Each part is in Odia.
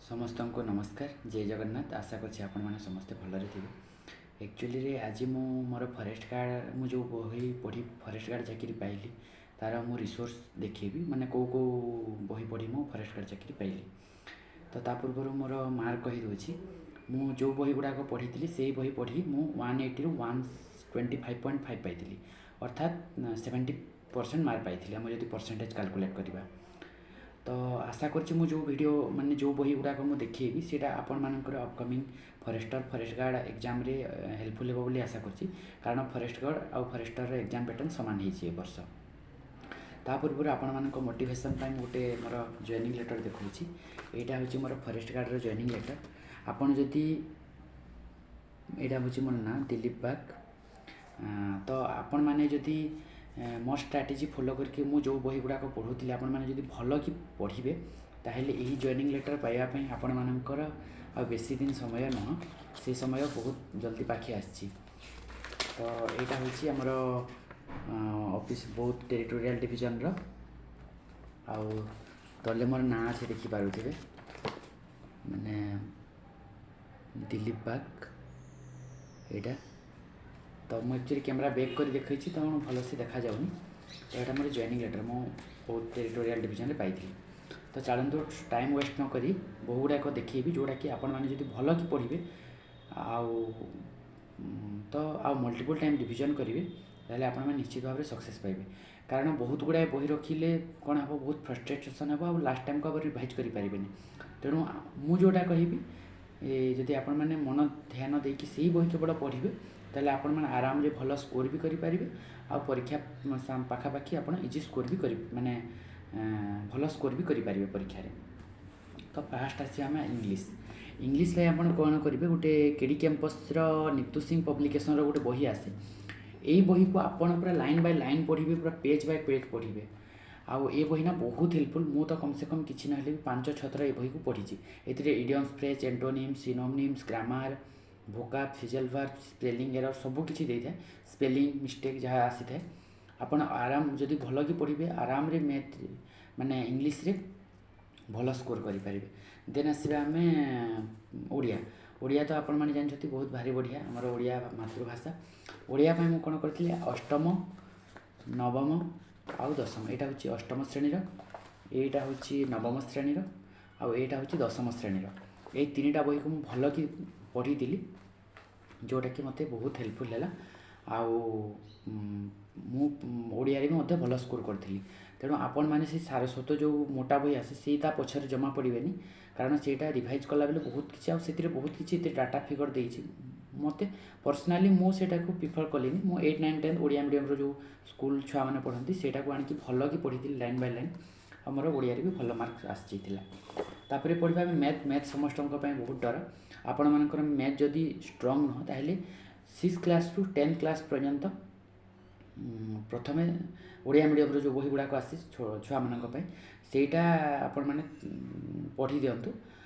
ସମସ୍ତଙ୍କୁ ନମସ୍କାର, ଜୟ ଜଗନ୍ନାଥ। ଆଶା କରୁଛି ଆପଣମାନେ ସମସ୍ତେ ଭଲରେ ଥିବେ। ଆକ୍ଚୁଆଲିରେ ଆଜି ମୁଁ ମୋର ଫରେଷ୍ଟ ଗାର୍ଡ଼, ମୁଁ ଯେଉଁ ବହି ପଢ଼ି ଫରେଷ୍ଟ ଗାର୍ଡ଼ ଚାକିରି ପାଇଲି, ତା'ର ମୁଁ ରିସୋର୍ସ ଦେଖେଇବି, ମାନେ କେଉଁ କେଉଁ ବହି ପଢ଼ି ମୁଁ ଫରେଷ୍ଟ ଗାର୍ଡ଼ ଚାକିରି ପାଇଲି। ତ ତା ପୂର୍ବରୁ ମୋର ମାର୍କ କହିଦେଉଛି। ମୁଁ ଯେଉଁ ବହି ଗୁଡ଼ାକ ପଢ଼ିଥିଲି, ସେଇ ବହି ପଢ଼ି ମୁଁ 180ରୁ 125.5 ପାଇଥିଲି, ଅର୍ଥାତ୍ 70% ମାର୍କ ପାଇଥିଲି, ଆମେ ଯଦି ପରସେଣ୍ଟେଜ୍ କାଲକୁଲେଟ୍ କରିବା। ତ ଆଶା କରୁଛି ମୁଁ ଯେଉଁ ଭିଡ଼ିଓ, ମାନେ ଯେଉଁ ବହି ଗୁଡ଼ାକ ମୁଁ ଦେଖେଇବି, ସେଇଟା ଆପଣମାନଙ୍କର ଅପକମିଂ ଫରେଷ୍ଟର, ଫରେଷ୍ଟ ଗାର୍ଡ଼ ଏକ୍ଜାମ୍ରେ ହେଲ୍ପଫୁଲ୍ ହେବ ବୋଲି ଆଶା କରୁଛି, କାରଣ ଫରେଷ୍ଟ ଗାର୍ଡ଼ ଆଉ ଫରେଷ୍ଟରର ଏକ୍ଜାମ୍ ପ୍ୟାଟର୍ନ ସମାନ ହେଇଛି ଏ ବର୍ଷ। ତା ପୂର୍ବରୁ ଆପଣମାନଙ୍କ ମୋଟିଭେସନ୍ ପାଇଁ ମୁଁ ଗୋଟେ ମୋର ଜଏନିଂ ଲେଟର୍ ଦେଖାଉଛି। ଏଇଟା ହେଉଛି ମୋର ଫରେଷ୍ଟ ଗାର୍ଡ଼ର ଜଏନିଂ ଲେଟର୍। ଆପଣ ଯଦି, ଏଇଟା ହେଉଛି ମୋର ନାଁ ଦିଲୀପ ବାଗ। ତ ଆପଣମାନେ ଯଦି ମୋ ଷ୍ଟ୍ରାଟେଜି ଫଲୋ କରିକି, ମୁଁ ଯେଉଁ ବହି ଗୁଡ଼ାକ ପଢ଼ୁଥିଲି, ଆପଣମାନେ ଯଦି ଭଲ କି ପଢ଼ିବେ, ତାହେଲେ ଏହି ଜଏନିଂ ଲେଟର୍ ପାଇବା ପାଇଁ ଆପଣମାନଙ୍କର ଆଉ ବେଶୀ ଦିନ ସମୟ ନୁହଁ, ସେ ସମୟ ବହୁତ ଜଲ୍ଦି ପାଖେଇ ଆସିଛି। ତ ଏଇଟା ହେଉଛି ଆମର ଅଫିସ୍ ବୌଦ୍ଧ ଟେରିଟୋରିଆଲ୍ ଡିଭିଜନର, ଆଉ ତଲେ ମୋର ନାଁ ଅଛି, ଦେଖିପାରୁଥିବେ, ମାନେ ଦିଲୀପ ବାଗ ଏଇଟା। ତ ମୁଁ ଆକ୍ଚୁଆଲି କ୍ୟାମେରା ବ୍ୟାକ୍ କରି ଦେଖେଇଛି, ତ ଭଲସେ ଦେଖାଯାଉନି। ତ ଏଇଟା ମୋର ଜଏନିଂ ଲେଟର୍, ମୁଁ ବୌଦ୍ଧ ଟେରିଟୋରିଆଲ୍ ଡିଭିଜନରେ ପାଇଥିଲି। ତ ଚାଲନ୍ତୁ, ଟାଇମ୍ ୱେଷ୍ଟ ନ କରି ବହୁ ଗୁଡ଼ାକ ଦେଖେଇବି, ଯେଉଁଟାକି ଆପଣମାନେ ଯଦି ଭଲ କି ପଢ଼ିବେ ଆଉ ତ ଆଉ ମଲ୍ଟିପୁଲ୍ ଟାଇମ୍ ରିଭିଜନ୍ କରିବେ, ତାହେଲେ ଆପଣମାନେ ନିଶ୍ଚିତ ଭାବରେ ସକ୍ସେସ୍ ପାଇବେ। କାରଣ ବହୁତ ଗୁଡ଼ାଏ ବହି ରଖିଲେ କ'ଣ ହେବ? ବହୁତ ଫ୍ରଷ୍ଟ୍ରେସନ୍ ହେବ ଆଉ ଲାଷ୍ଟ ଟାଇମ୍କୁ ଆଉ ରିଭାଇଜ୍ କରିପାରିବେନି। ତେଣୁ ମୁଁ ଯେଉଁଟା କହିବି, ଯଦି ଆପଣମାନେ ମନ ଧ୍ୟାନ ଦେଇକି ସେଇ ବହି କେବଳ ପଢ଼ିବେ, ତାହେଲେ ଆପଣମାନେ ଆରାମରେ ଭଲ ସ୍କୋର୍ ବି କରିପାରିବେ ଆଉ ପରୀକ୍ଷା ପାଖାପାଖି ଆପଣ ଇଜି ସ୍କୋର୍ ବି କରି, ମାନେ ଭଲ ସ୍କୋର୍ ବି କରିପାରିବେ ପରୀକ୍ଷାରେ। ତ ଫାଷ୍ଟ ଆସିବା ଆମେ ଇଂଲିଶ। ଇଂଲିଶ ପାଇଁ ଆପଣ କ'ଣ କରିବେ? ଗୋଟେ କେଡ଼ି କ୍ୟାମ୍ପସ୍ର ନିତୁ ସିଂ ପବ୍ଲିକେସନ୍ର ଗୋଟେ ବହି ଆସେ। ଏଇ ବହିକୁ ଆପଣ ପୁରା ଲାଇନ୍ ବାଇ ଲାଇନ୍ ପଢ଼ିବେ, ପୁରା ପେଜ୍ ବାଇ ପେଜ୍ ପଢ଼ିବେ। ଆଉ ଏ ବହି ନା ବହୁତ ହେଲ୍ପଫୁଲ୍। ମୁଁ ତ କମ୍ ସେ କମ୍ କିଛି ନହେଲେ ବି ପାଞ୍ଚ ଛଅ ଥର ଏ ବହିକୁ ପଢ଼ିଛି। ଏଥିରେ idioms, phrase, antonyms, synonyms, grammar, vocab, phrasal verb, spelling error ସବୁ କିଛି ଦେଇଥାଏ। ସ୍ପେଲିଂ ମିଷ୍ଟେକ୍ ଯାହା ଆସିଥାଏ, ଆପଣ ଆରାମ ଯଦି ଭଲ କି ପଢ଼ିବେ, ଆରାମରେ ମ୍ୟାଥ୍, ମାନେ ଇଂଲିଶରେ ଭଲ ସ୍କୋର୍ କରିପାରିବେ। ଦେନ୍ ଆସିବା ଆମେ ଓଡ଼ିଆ। ଓଡ଼ିଆ ତ ଆପଣମାନେ ଜାଣିଛନ୍ତି, ବହୁତ ଭାରି ବଢ଼ିଆ, ଆମର ଓଡ଼ିଆ ମାତୃଭାଷା। ଓଡ଼ିଆ ପାଇଁ ମୁଁ କ'ଣ କରିଥିଲି? ଅଷ୍ଟମ, ନବମ ଆଉ ଦଶମ। ଏଇଟା ହେଉଛି ଅଷ୍ଟମ ଶ୍ରେଣୀର, ଏଇଟା ହେଉଛି ନବମ ଶ୍ରେଣୀର ଆଉ ଏଇଟା ହେଉଛି ଦଶମ ଶ୍ରେଣୀର। ଏଇ ତିନିଟା ବହିକୁ ମୁଁ ଭଲ କି ପଢ଼ିଥିଲି, ଯେଉଁଟାକି ମୋତେ ବହୁତ ହେଲ୍ପଫୁଲ୍ ହେଲା ଆଉ ମୁଁ ଓଡ଼ିଆରେ ବି ମଧ୍ୟ ଭଲ ସ୍କୋର୍ କରିଥିଲି। ତେଣୁ ଆପଣମାନେ ସେ ସାରସ୍ୱତ ଯେଉଁ ମୋଟା ବହି ଆସେ, ସେଇ ତା ପଛରେ ଜମା ପଡ଼ିବେନି, କାରଣ ସେଇଟା ରିଭାଇଜ୍ କଲାବେଳେ ବହୁତ କିଛି, ଆଉ ସେଥିରେ ବହୁତ କିଛି ଏତେ ଡାଟା ଫିଗର ଦେଇଛି। ମୋତେ ପର୍ସନାଲି ମୁଁ ସେଇଟାକୁ ପ୍ରିଫର୍ କଲିନି। ମୁଁ 8, 9, 10 ଓଡ଼ିଆ ମିଡ଼ିୟମର ଯେଉଁ ସ୍କୁଲ ଛୁଆମାନେ ପଢ଼ନ୍ତି, ସେଇଟାକୁ ଆଣିକି ଭଲ କି ପଢ଼ିଥିଲି ଲାଇନ୍ ବାଇ ଲାଇନ୍, ଆଉ ମୋର ଓଡ଼ିଆରେ ବି ଭଲ ମାର୍କ ଆସିଯାଇଥିଲା। ତାପରେ ପଢ଼ିବା ଆମେ ମ୍ୟାଥ୍। ମ୍ୟାଥ୍ ସମସ୍ତଙ୍କ ପାଇଁ ବହୁତ ଡର। ଆପଣମାନଙ୍କର ମ୍ୟାଥ୍ ଯଦି ଷ୍ଟ୍ରଙ୍ଗ ନୁହଁ, ତାହେଲେ 6 କ୍ଲାସ୍ରୁ 10th class ପର୍ଯ୍ୟନ୍ତ ପ୍ରଥମେ ଓଡ଼ିଆ ମିଡ଼ିୟମର ଯେଉଁ ବହି ଗୁଡ଼ାକ ଆସେ ଛୁଆମାନଙ୍କ ପାଇଁ, ସେଇଟା ଆପଣମାନେ ପଢ଼ି ଦିଅନ୍ତୁ,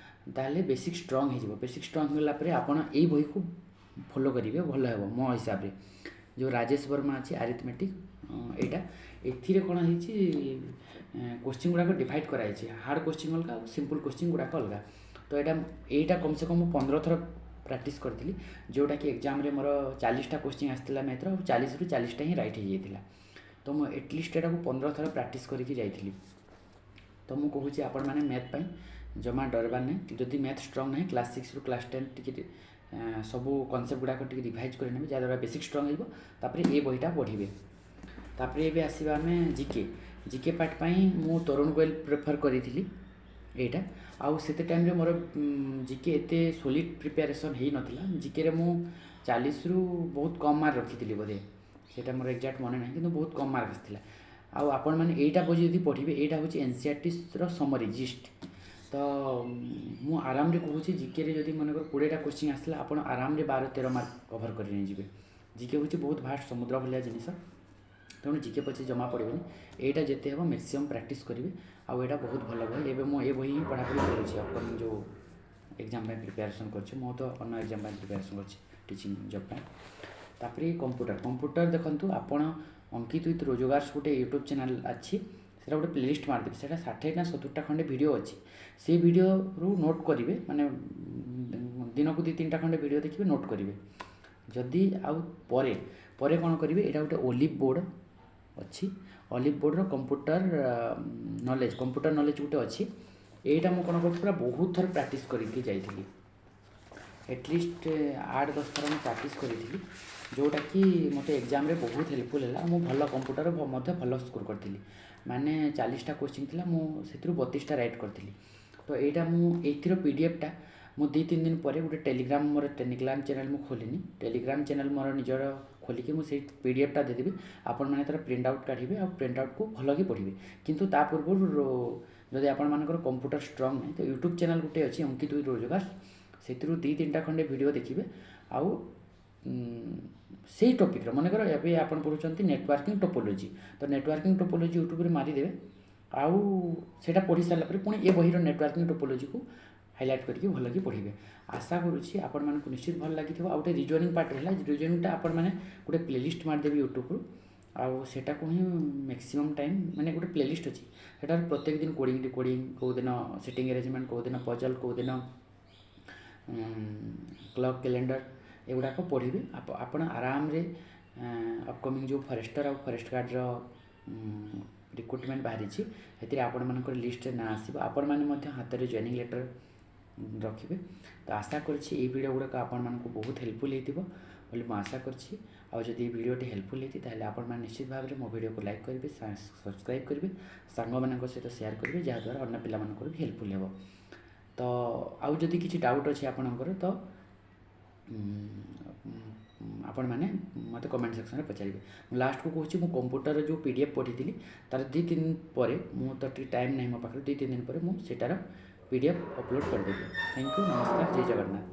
ତାହେଲେ ବେସିକ୍ ଷ୍ଟ୍ରଙ୍ଗ ହେଇଯିବ। ବେସିକ୍ ଷ୍ଟ୍ରଙ୍ଗ ହେଇଗଲା ପରେ ଆପଣ ଏଇ ବହିକୁ ଫଲୋ କରିବେ, ଭଲ ହେବ ମୋ ହିସାବରେ। ଯେଉଁ ରାଜେଶ ବର୍ମା ଅଛି ଆରିଥମେଟିକ୍, ଏଇଟା ଏଥିରେ କ'ଣ ହେଇଛି? କୋଶ୍ଚିନ୍ ଗୁଡ଼ାକ ଡିଭାଇଡ଼ କରାହେଇଛି, ହାର୍ଡ଼ କୋଶ୍ଚିନ୍ ଅଲଗା ଆଉ ସିମ୍ପଲ୍ କୋଶ୍ଚିନ୍ ଗୁଡ଼ାକ ଅଲଗା। ତ ଏଇଟା କମ୍ ସେ କମ୍ ମୁଁ 15 ଥର ପ୍ରାକ୍ଟିସ୍ କରିଥିଲି, ଯେଉଁଟାକି ଏକ୍ଜାମ୍ରେ ମୋର 40ଟା କୋଶ୍ଚିନ୍ ଆସିଥିଲା ମ୍ୟାଥ୍ର, ଆଉ 40ରୁ 40ଟା ହିଁ ରାଇଟ୍ ହେଇଯାଇଥିଲା। ତ ମୁଁ ଏଟଲିଷ୍ଟ ଏଟାକୁ 15 ଥର ପ୍ରାକ୍ଟିସ୍ କରିକି ଯାଇଥିଲି। ତ ମୁଁ କହୁଛି, ଆପଣମାନେ ମ୍ୟାଥ୍ ପାଇଁ ଜମା ଡରବାର ନାହିଁ। ଯଦି ମ୍ୟାଥ୍ ଷ୍ଟ୍ରଙ୍ଗ ନାହିଁ, କ୍ଲାସ୍ 6ରୁ କ୍ଲାସ୍ 10 ଟିକେ ସବୁ କନସେପ୍ଟ ଗୁଡ଼ାକ ଟିକେ ରିଭାଇଜ୍ କରିନେବେ, ଯାହାଦ୍ୱାରା ବେସିକ୍ ଷ୍ଟ୍ରଙ୍ଗ ହେଇଯିବ। ତାପରେ ଏ ବହିଟା ପଢ଼ିବେ। ତାପରେ ଏବେ ଆସିବା ଆମେ ଜିକେ। ଜିକେ ପାର୍ଟ ପାଇଁ ମୁଁ ତରୁଣ ଗୋଏଲ ପ୍ରିଫର୍ କରିଥିଲି ଏଇଟା। ଆଉ ସେତେ ଟାଇମ୍ରେ ମୋର ଜିକେ ଏତେ ସୋଲିଡ଼ ପ୍ରିପାରେସନ୍ ହେଇନଥିଲା। ଜିକେରେ ମୁଁ 40ରୁ ବହୁତ କମ୍ ମାର୍କ ରଖିଥିଲି ବୋଧେ, ସେଇଟା ମୋର ଏକ୍ଜାକ୍ଟ ମନେ ନାହିଁ, କିନ୍ତୁ ବହୁତ କମ୍ ମାର୍କ ଆସିଥିଲା। ଆଉ ଆପଣମାନେ ଏଇଟା ବହି ଯଦି ପଢ଼ିବେ, ଏଇଟା ହେଉଛି ଏନ୍ସିଆର୍ଟିର ସମରି ଜିଷ୍ଟ। ତ ମୁଁ ଆରାମରେ କହୁଛି, ଜିକେରେ ଯଦି ମନେକର 20ଟା କୋଶ୍ଚିନ୍ ଆସିଲା, ଆପଣ ଆରାମରେ 12-13 ମାର୍କ କଭର୍ କରି ନେଇଯିବେ। ଜିକେ ହେଉଛି ବହୁତ ଭାଷ୍ଟ ସମୁଦ୍ର ଭଳିଆ ଜିନିଷ, ତେଣୁ ଜିକେ ପଛେ ଜମା ପଡ଼ିବେନି। ଏଇଟା ଯେତେ ହେବ ମ୍ୟାକ୍ସିମମ୍ ପ୍ରାକ୍ଟିସ୍ କରିବେ ଆଉ ଏଇଟା ବହୁତ ଭଲ ବହି। ଏବେ ମୁଁ ଏ ବହି ହିଁ ପଢ଼ାପଢ଼ି କରୁଛି, ଅପକମିଂ ଯେଉଁ ଏକ୍ଜାମ୍ ପାଇଁ ପ୍ରିପାରେସନ୍ କରୁଛି। ମୁଁ ତ ଅନ୍ୟ ଏକ୍ଜାମ୍ ପାଇଁ ପ୍ରିପାରେସନ୍ କରୁଛି, ଟିଚିଂ ଜବ୍ ପାଇଁ। ତାପରେ କମ୍ପ୍ୟୁଟର। କମ୍ପ୍ୟୁଟର ଦେଖନ୍ତୁ, ଆପଣ ଅଙ୍କିତ ୱିଥ୍ ରୋଜଗାର ଗୋଟେ ୟୁଟ୍ୟୁବ୍ ଚ୍ୟାନେଲ୍ ଅଛି, ସେଥିରେ ସେଇଟା ଗୋଟେ ପ୍ଲେଲିଷ୍ଟ ମାରିଦେବି। ସେଇଟା 60 ନା 70ଟା ଖଣ୍ଡେ ଭିଡ଼ିଓ ଅଛି। ସେଇ ଭିଡ଼ିଓରୁ ନୋଟ୍ କରିବେ, ମାନେ ଦିନକୁ ଦୁଇ ତିନିଟା ଖଣ୍ଡେ ଭିଡ଼ିଓ ଦେଖିବେ, ନୋଟ୍ କରିବେ ଯଦି। ଆଉ ପରେ ପରେ କ'ଣ କରିବେ? ଏଇଟା ଗୋଟେ ଓଲିଭ୍ ବୋର୍ଡ଼ ଅଛି। ଅଲିଭ୍ ବୋର୍ଡ଼ର କମ୍ପ୍ୟୁଟର ନଲେଜ୍ ଗୋଟେ ଅଛି। ଏଇଟା ମୁଁ କ'ଣ କରୁଛି, ପୁରା ବହୁତ ଥର ପ୍ରାକ୍ଟିସ୍ କରିକି ଯାଇଥିଲି। ଆଟଲିଷ୍ଟ 8-10 ଥର ମୁଁ ପ୍ରାକ୍ଟିସ୍ କରିଥିଲି, ଯେଉଁଟାକି ମୋତେ ଏକ୍ଜାମ୍ରେ ବହୁତ ହେଲ୍ପଫୁଲ୍ ହେଲା। ମୁଁ ଭଲ କମ୍ପ୍ୟୁଟର ମଧ୍ୟ ଭଲ ସ୍କୋର୍ କରିଥିଲି। ମାନେ 40ଟା କୋଶ୍ଚିନ୍ ଥିଲା, ମୁଁ ସେଥିରୁ 32ଟା ରାଇଟ୍ କରିଥିଲି। ତ ଏଇଟା ମୁଁ ଏଇଥିର ପିଡ଼ିଏଫ୍ଟା ମୁଁ 2-3 ଦିନ ପରେ ଗୋଟେ ଟେଲିଗ୍ରାମ, ମୋର ଟେଲିଗ୍ରାମ ଚ୍ୟାନେଲ୍ ମୁଁ ଖୋଲିନି, ଟେଲିଗ୍ରାମ ଚ୍ୟାନେଲ୍ ମୋର ନିଜର ଖୋଲିକି ମୁଁ ସେଇ ପିଡ଼ିଏଫ୍ଟା ଦେଇଦେବି। ଆପଣମାନେ ତା'ର ପ୍ରିଣ୍ଟ ଆଉଟ୍ କାଢ଼ିବେ ଆଉ ପ୍ରିଣ୍ଟ ଆଉଟ୍କୁ ଭଲକି ପଢ଼ିବେ। କିନ୍ତୁ ତା ପୂର୍ବରୁ ଯଦି ଆପଣମାନଙ୍କର କମ୍ପ୍ୟୁଟର ଷ୍ଟ୍ରଙ୍ଗ ନାହିଁ, ତ ୟୁଟ୍ୟୁବ୍ ଚ୍ୟାନେଲ୍ ଗୋଟେ ଅଛି ଅଙ୍କିତ ରୋଜଗାର, ସେଥିରୁ ଦୁଇ ତିନିଟା ଖଣ୍ଡେ ଭିଡ଼ିଓ ଦେଖିବେ। ଆଉ ସେଇ ଟପିକ୍ର, ମନେକର ଏବେ ଆପଣ ପଢ଼ୁଛନ୍ତି ନେଟୱାର୍କିଂ ଟୋପୋଲୋଜି, ତ ନେଟୱାର୍କିଂ ଟୋପୋଲୋଜି ୟୁଟ୍ୟୁବ୍ରେ ମାରିଦେବେ। ଆଉ ସେଇଟା ପଢ଼ି ସାରିଲା ପରେ ପୁଣି ଏ ବହିର ନେଟୱାର୍କିଂ ଟୋପୋଲୋଜିକୁ ହାଇଲାଇଟ୍ କରିକି ଭଲକି ପଢ଼ିବେ। ଆଶା କରୁଛି ଆପଣମାନଙ୍କୁ ନିଶ୍ଚିତ ଭଲ ଲାଗିଥିବ। ଆଉ ଗୋଟେ ରିଜନିଂ ପାର୍ଟ ରହିଲା। ରିଜନିଂଟା ଆପଣମାନେ ଗୋଟେ ପ୍ଲେଲିଷ୍ଟ ମାରିଦେବେ ୟୁଟ୍ୟୁବ୍ରୁ ଆଉ ସେଟାକୁ ହିଁ ମ୍ୟାକ୍ସିମମ୍ ଟାଇମ୍, ମାନେ ଗୋଟେ ପ୍ଲେଲିଷ୍ଟ ଅଛି, ସେଟାରେ ପ୍ରତ୍ୟେକ ଦିନ କୋଡ଼ିଂ କୋଡ଼ିଂ କେଉଁ ଦିନ ସିଟିଂ ଆରେଞ୍ଜମେଣ୍ଟ, କେଉଁ ଦିନ ପଜଲ୍, କେଉଁ ଦିନ କ୍ଲକ୍, କ୍ୟାଲେଣ୍ଡର, ଏଗୁଡ଼ାକ ପଢ଼ିବେ। ଆପଣ ଆରାମରେ ଅପକମିଂ ଯେଉଁ ଫରେଷ୍ଟର ଆଉ ଫରେଷ୍ଟ ଗାର୍ଡ଼ର ରିକ୍ରୁଟମେଣ୍ଟ ବାହାରିଛି, ସେଥିରେ ଆପଣମାନଙ୍କର ଲିଷ୍ଟରେ ନାଁ ଆସିବ। ଆପଣମାନେ ମଧ୍ୟ ହାତରେ ଜଏନିଂ ଲେଟର୍ ରଖିବେ। ତ ଆଶା କରୁଛି ଏଇ ଭିଡ଼ିଓ ଗୁଡ଼ାକ ଆପଣମାନଙ୍କୁ ବହୁତ ହେଲ୍ପଫୁଲ୍ ହେଇଥିବ ବୋଲି ମୁଁ ଆଶା କରୁଛି। ଆଉ ଯଦି ଏଇ ଭିଡ଼ିଓଟି ହେଲ୍ପଫୁଲ୍ ହେଇଛି, ତାହେଲେ ଆପଣମାନେ ନିଶ୍ଚିତ ଭାବରେ ମୋ ଭିଡ଼ିଓକୁ ଲାଇକ୍ କରିବେ, ସବସ୍କ୍ରାଇବ୍ କରିବେ, ସାଙ୍ଗମାନଙ୍କ ସହିତ ସେୟାର କରିବେ, ଯାହାଦ୍ୱାରା ଅନ୍ୟ ପିଲାମାନଙ୍କର ବି ହେଲ୍ପଫୁଲ୍ ହେବ। ତ ଆଉ ଯଦି କିଛି ଡାଉଟ୍ ଅଛି ଆପଣଙ୍କର, ତ ଆପଣମାନେ ମୋତେ କମେଣ୍ଟ ସେକ୍ସନରେ ପଚାରିବେ। ମୁଁ ଲାଷ୍ଟକୁ କହୁଛି, ମୁଁ କମ୍ପ୍ୟୁଟରର ଯେଉଁ ପିଡ଼ିଏଫ୍ ପଢ଼ିଥିଲି, ତାର 2-3 ଦିନ ପରେ, ମୁଁ ତ ଟିକେ ଟାଇମ୍ ନାହିଁ ମୋ ପାଖରେ, 2-3 ଦିନ ପରେ ମୁଁ ସେଇଟାର ପିଡ଼ିଏଫ୍ ଅପଲୋଡ଼ କରିଦେବି। Thank you, ନମସ୍କାର, ଜୟ ଜଗନ୍ନାଥ।